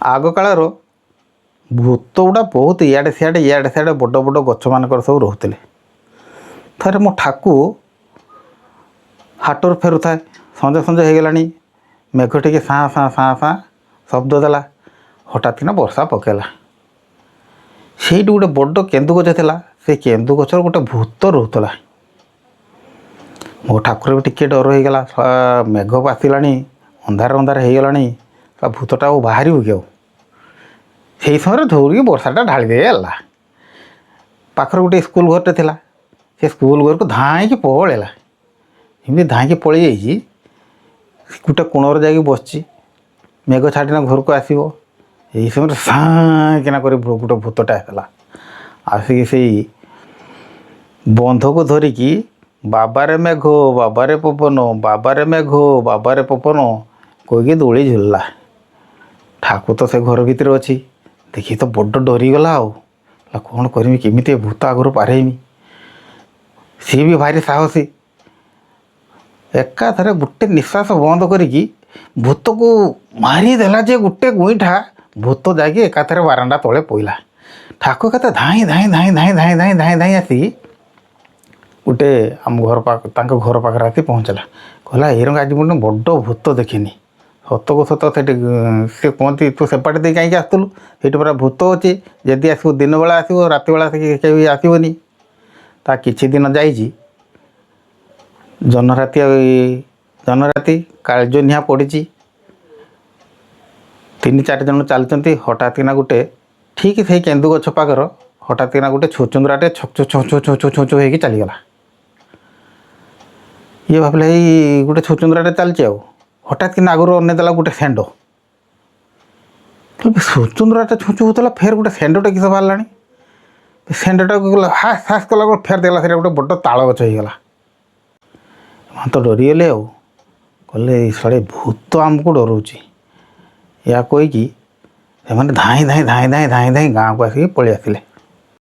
ଆଗକାଳର ଭୂତ ଗୁଡ଼ା ବହୁତ ଇଆଡ଼େ ସିଆଡ଼େ ଇଆଡ଼େ ସିଆଡ଼େ ବଡ଼ ବଡ଼ ଗଛମାନଙ୍କରେ ସବୁ ରହୁଥିଲେ। ଥରେ ମୋ ଠାକୁ ହାଟରୁ ଫେରୁଥାଏ। ସଞ୍ଜ ସଞ୍ଜ ହେଇଗଲାଣି, ମେଘ ଟିକେ ସାଁ ସାଁ ସାଁ ସାଁ ଶବ୍ଦ ଦେଲା। ହଠାତ୍ କିନା ବର୍ଷା ପକାଇଲା। ସେଇଠି ଗୋଟେ ବଡ଼ କେନ୍ଦୁ ଗଛ ଥିଲା। ସେ କେନ୍ଦୁ ଗଛର ଗୋଟେ ଭୂତ ରହୁଥିଲା। ମୋ ଠାକୁର ବି ଟିକେ ଡର ହେଇଗଲା। ମେଘ ଆସିଲାଣି, ଅନ୍ଧାର ଅନ୍ଧାର ହେଇଗଲାଣି, ଭୂତଟା ଆଉ ବାହାରିବ କି ଆଉ? ସେଇ ସମୟରେ ଧଉଡ଼ିକି ବର୍ଷାଟା ଢାଳି ଦେଇଗଲା। ପାଖରେ ଗୋଟେ ସ୍କୁଲ ଘରଟେ ଥିଲା। ସେ ସ୍କୁଲ ଘରକୁ ଧାଇଁକି ପଳେଇଲା। ଏମିତି ଧାଇଁକି ପଳେଇ ଯାଇଛି, ଗୋଟେ କୋଣରେ ଯାଇକି ବସିଛି। ମେଘ ଛାଡ଼ିନା ଘରକୁ ଆସିବ। ଏଇ ସମୟରେ ସାଁ କିନା କରି ଗୋଟେ ଭୂତଟା ଆସିଲା। ଆସିକି ସେଇ ବନ୍ଧକୁ ଧରିକି "ବାବାରେ ମେଘ, ବାବାରେ ପବନ, ବାବାରେ ମେଘ, ବାବାରେ ପବନ" କହିକି ଦୋଳି ଝୁଲିଲା। ଠାକୁର ତ ସେ ଘର ଭିତରେ ଅଛି, ଦେଖି ତ ବଡ଼ ଡରିଗଲା। ଆଉ କହିଲା, "କ'ଣ କରିମି? କେମିତି ଏ ଭୂତ ଆଗରୁ ପାରେଇମି?" ସିଏ ବି ଭାରି ସାହସୀ। ଏକାଥରେ ଗୋଟେ ନିଶ୍ୱାସ ବନ୍ଦ କରିକି ଭୂତକୁ ମାରିଦେଲା ଯେ ଗୋଟେ ଗୁଇଠା, ଭୂତ ଯାଇକି ଏକାଥରେ ବାରଣ୍ଡା ତଳେ ପଇଲା। ଠାକୁର କେତେ ଧାଇଁ ଧାଇଁ ଧାଇଁ ଧାଇଁ ଧାଇଁ ଧାଇଁ ଧାଇଁ ଧାଇଁ ଆସିକି ଗୋଟେ ଆମ ଘର ପାଖ, ତାଙ୍କ ଘର ପାଖରେ ଆସି ପହଞ୍ଚିଲା। କହିଲା, "ଏଇରଙ୍ଗ ଆଜି ଗୋଟେ ବଡ଼ ଭୂତ ଦେଖିନି।" ସତକୁ ସତ ସେଠି ସେ କୁହନ୍ତି, "ତୁ ସେପାଟେ ଦେଇ କାହିଁକି ଆସୁଥିଲୁ? ସେଇଠି ପରା ଭୂତ ଅଛି। ଯଦି ଆସିବୁ, ଦିନ ବେଳା ଆସିବ, ରାତି ବେଳା ଆସିକି କେହି ଆସିବନି।" ତା କିଛି ଦିନ ଯାଇଛି, ଜହ୍ନରାତି, ଜହ୍ନରାତି, କାଳଜହ୍ନିଆ ପଡ଼ିଛି। ତିନି ଚାରି ଜଣ ଚାଲିଛନ୍ତି। ହଠାତ୍ କିନା ଗୋଟେ ଠିକ୍ ସେଇ କେନ୍ଦୁ ଗଛ ପାଖର ହଠାତ୍ କିନା ଗୋଟେ ଛୁଚୁନ୍ଦୁରାଟେ ଛକ ଛକ ଛକ ଛକ ଛକ ଛକ ହେଇକି ଚାଲିଗଲା। ଇଏ ଭାବିଲେ, ଏଇ ଗୋଟେ ଛୁଚୁନ୍ଦୁରାଟେ ଚାଲିଛି। ଆଉ ହଠାତ୍ କିନା ଆଗରୁ ଅନେଇ ଦେଲା ଗୋଟେ ଷେଣ୍ଢ। ଛୁଚୁନ୍ଦୁରାଟା ଛୁଞ୍ଚୁ ହେଉଥିଲା, ଫେର ଗୋଟେ ଷେଣ୍ଢଟେ କିସ ବାହାରିଲାଣି। ଷେଣ୍ଢଟାକୁ ଗଲା, ହାସ୍ ହାସ୍ କଲା, ଫେର ଦେଖିଲା ସେଇଟା ଗୋଟେ ବଡ଼ ତାଳ ଗଛ ହେଇଗଲା। ଏମାନେ ତ ଡରିଗଲେ। ଆଉ କହିଲେ, "ଏଇ ଶଳେ ଭୂତ ଆମକୁ ଡରଉଛି।" ଏହା କହିକି ସେମାନେ ଧାଇଁ ଧାଇଁ ଧାଇଁ ଧାଇଁ ଧାଇଁ ଧାଇଁ ଗାଁକୁ ଆସିକି ପଳେଇ ଆସିଲେ।